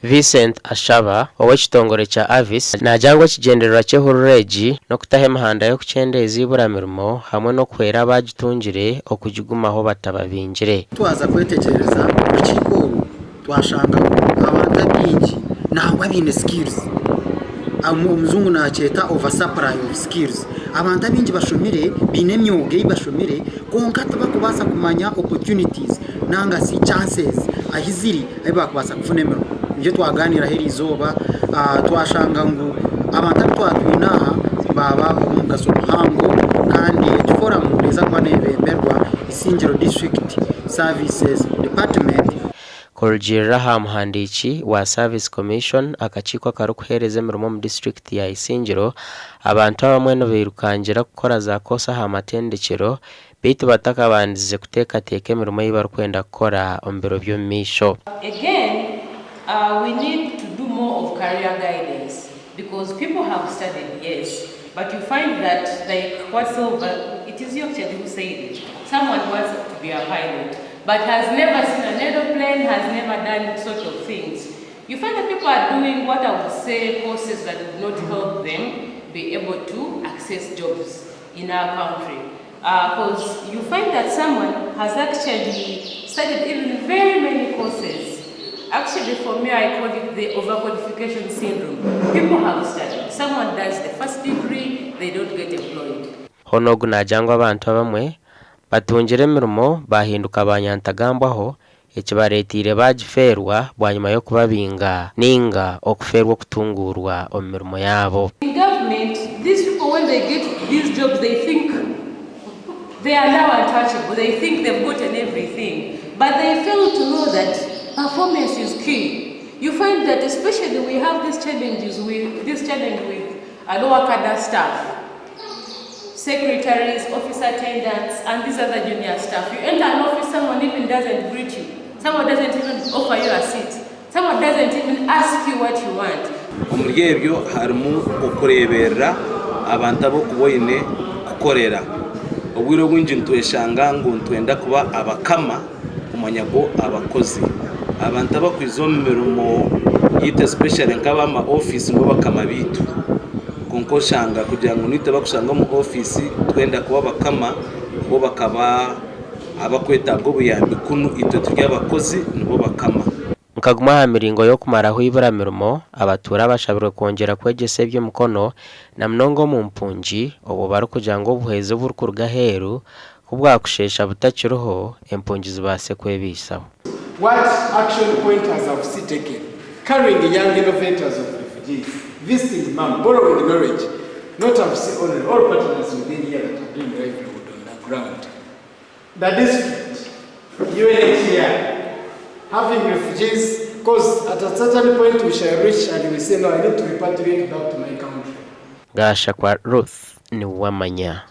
Vincent Ashaba, ow'ekitongore kya Avis naagira ngu ekigyendererwa ky'ehururu egi n'okutaho emihanda y'okukyendeeza eibura mirimo hamwe n'okuhwera abaagitungire okugigumaho batababingire. Twaza kwetegyereza orukiiko oru twashanga ngu abantu abaingi nangwa baine skills, omujungu nakyeta over supply of skills, abantu abaingi bashomire baine emyoga ei bashomire kwonka tibarikubaasa kumanya opportunities nanga shi chances ahu ziri ahu baakubaasa kufuna emirimo. Nibyo twagaaniiraho eriizooba twashanga ngu abantu abu twaba twine aha baaba ab'omugasho muhango kandi egi foramu neeza kuba neeyebemberwa Isingiro District Services Department. Kurugiirira aha muhandiiki wa Service Commission, akakiiko akarikuheereza emirimo omu disiturikiti ya Isingiro, abantu abamwe nibairukangira kukora za koosi aha matendekyero beitu batakabandize kuteekateeka emirimo ei barikwenda kukora omu biro by'omu maisho. Again, we need to do more of career guidance because people have studied yes but you find that like what Silver, it is you actually who said it, someone wants to be a pilot but has never seen an aeroplane, has never done sort of things. You find that people are doing what I would say courses that would not help them be able to access jobs in our country. Because you find that someone has actually studied even very many courses. Actually, for me, I call it the overqualification syndrome. People have studied. Someone does the first degree, they don't get employed. Hoona ogu naagira ngu abantu abamwe batungire emirimo baahinduka ba nyantagambwaho ekibareeteire baagifeerwa bwanyima y'okubabinga nainga okufeerwa okutunguurwa omu mirimo yaabo. In government, these people when they get these jobs they think they are now untouchable, they think they've gotten everything but they fail to know that performance is key. You find that especially we have these challenges with this challenge with lower cadre staff, secretaries, office attendants and these other junior staff. You enter an office, someone even doesn't greet you, someone doesn't even offer you a seat, someone doesn't even ask you what you want. Omuri ebyo harimu okureeberera abantu abu orikuba oine kukorera. Obwire obwingi nitweshanga ngu nitwenda kuba abakama kumanya ngu abakozi. Abantu abakwiza omu mirimo yaitu especially nk'ab'ama ofiisi nibo bakama baitu. Kwonka oshanga kugira ngu naitwe bakushanga omu ofiisi twenda kuba abakama bo bakaba abakwetaaga obuyambi kunu itwe turi abakozi nibo bakama. Nka gumwe aha miringo y'okumaraho eibura mirimo, abatuura bashabirwe kwongyera kwegyesa eby'emikono na munonga omu mpungi obwo barikugira ngu obuhwezi oburikuruga aheeru ku bwakusheesha butakiriho, empungi zibaase kwebaisaho. What action point has AVSI taken? Carrying young innovators of refugees, visiting mum, borrowing knowledge, not AVSI only, all partners within here that are doing livelihood on the ground. The district, UNHCR, having refugees, because at a certain point we shall reach and we say, no, I need to repatriate back to my country. Gashakwa Ruth niwe wamanya.